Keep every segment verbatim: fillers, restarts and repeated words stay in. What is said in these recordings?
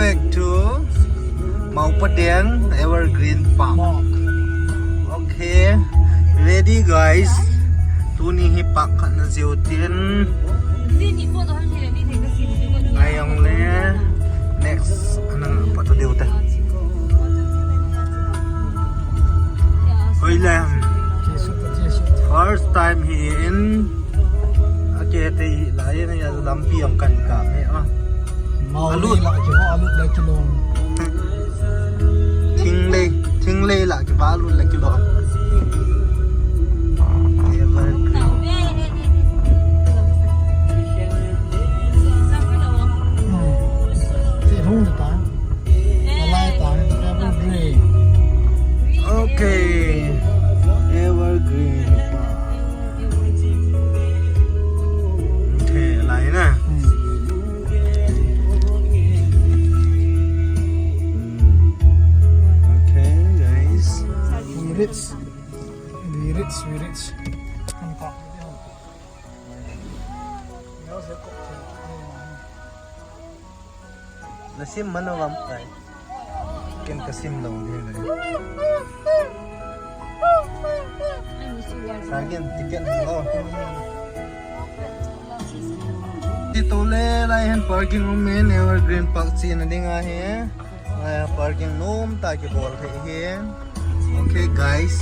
Back to Maupadeng Evergreen Park. Okay, ready guys. Tuni hi park khat na jeu tin. Ai ang le. Next, anang pa to deu ta. Hoilang. First time hi in. Ake te hi lai na ya lampi ang kan ka me a. Mau alut la ki ho alut la ki long. Thinglei, thinglei la ki ba alut la ki long. Evergreen. Hmm. Si hung ta. Alai ta, evergreen. Okay. Evergreen. Okay, alai na. Hmm. Okay, guys. We reach. We reach, we reach. Na sim mano lam kai. Ken ka sim lou ding le. Sa ken ticket lo. Ti to le lai hin parking um in Evergreen Park chena ding ahi. Lai parking nom ta kibol thei hin. Okay, guys.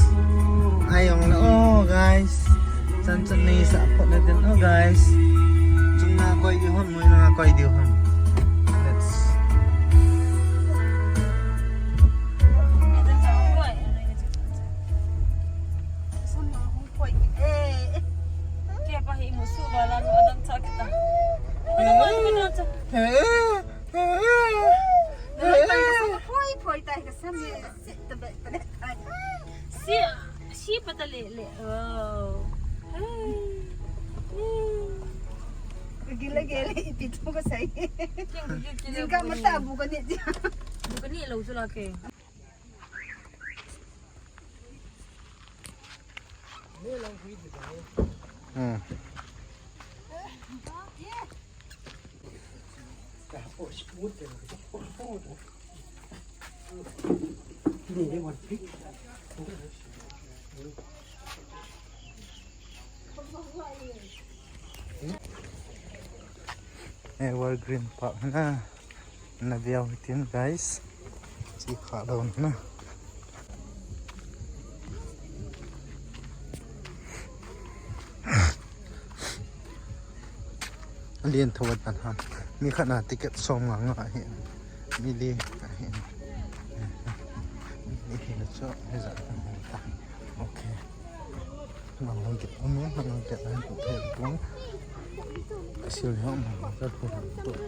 Ai, ang na, oh, guys. Chan chan nei sa phot na din, oh, guys. Chung na koi diu ham, mui na koi diu ham. Let's. Phoi, phoi tai ka sa me. Si, si patale le. Oh. Gila gila iti tu ko sai. Jingkah mata bukan ni dia. Bukan ni lo tu lah ke. Hmm. Evergreen Park na. Na view hitin, guys. Chi kha down na. Alien thawat tan ham. Mi khat na ticket som nga nga hi. Mi li hi. Mi hi na cho, hi za. Okay. Nang lang kit, um, nang lang kit, nang kit, nang kit. Kasi yun, nang lang kit, nang kit.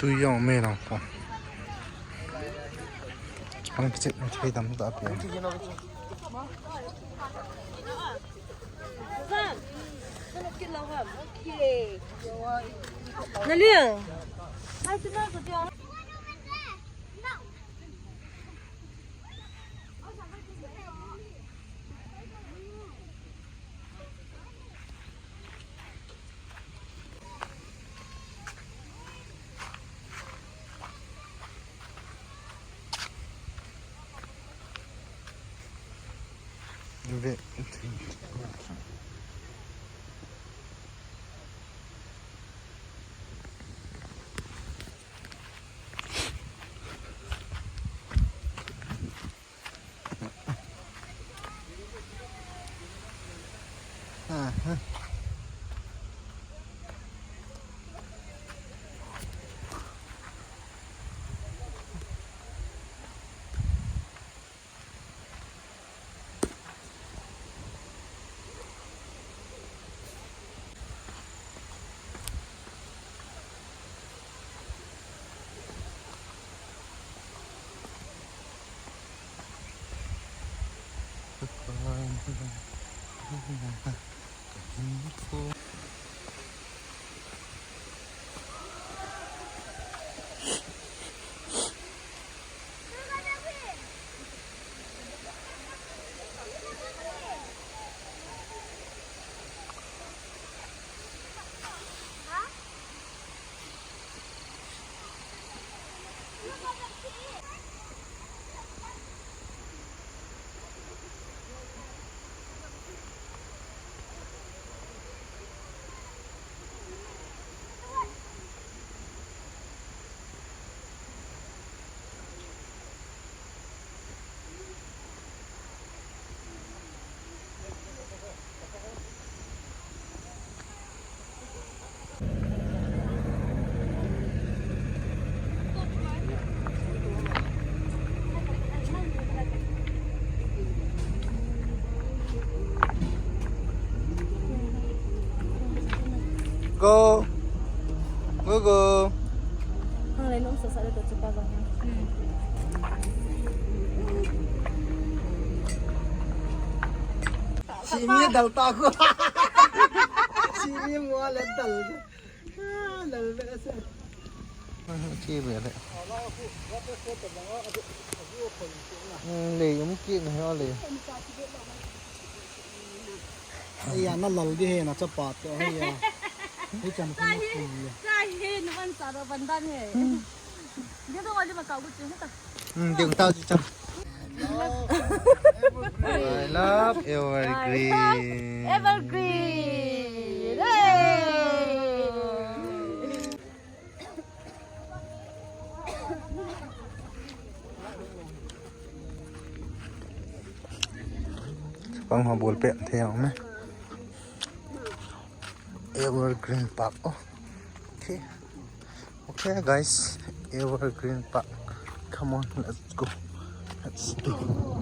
Tui jong um e lang ko. Ang kichit, ang kichit dam ta pi. Naliang. Go. Go, go. Hang le nung sa sa le to chupa ba. Simi dal ta ko. Simi mo le dal. Ah, dal be sa. Chi be le. Hmm, le um ki na ha le. Aya, na lal di he, na chapa to, aya. Hei chan ko na ku ya. Chai he, nuan sa ro bandan he. Dia tu wali makau ku chu ta. Hmm, dia tahu je chan. I love evergreen. Evergreen. Hey. Pang ho bol pet thei ang me. Evergreen Park. Oh. Okay. Okay, guys. Evergreen Park. Come on, let's go. Let's go.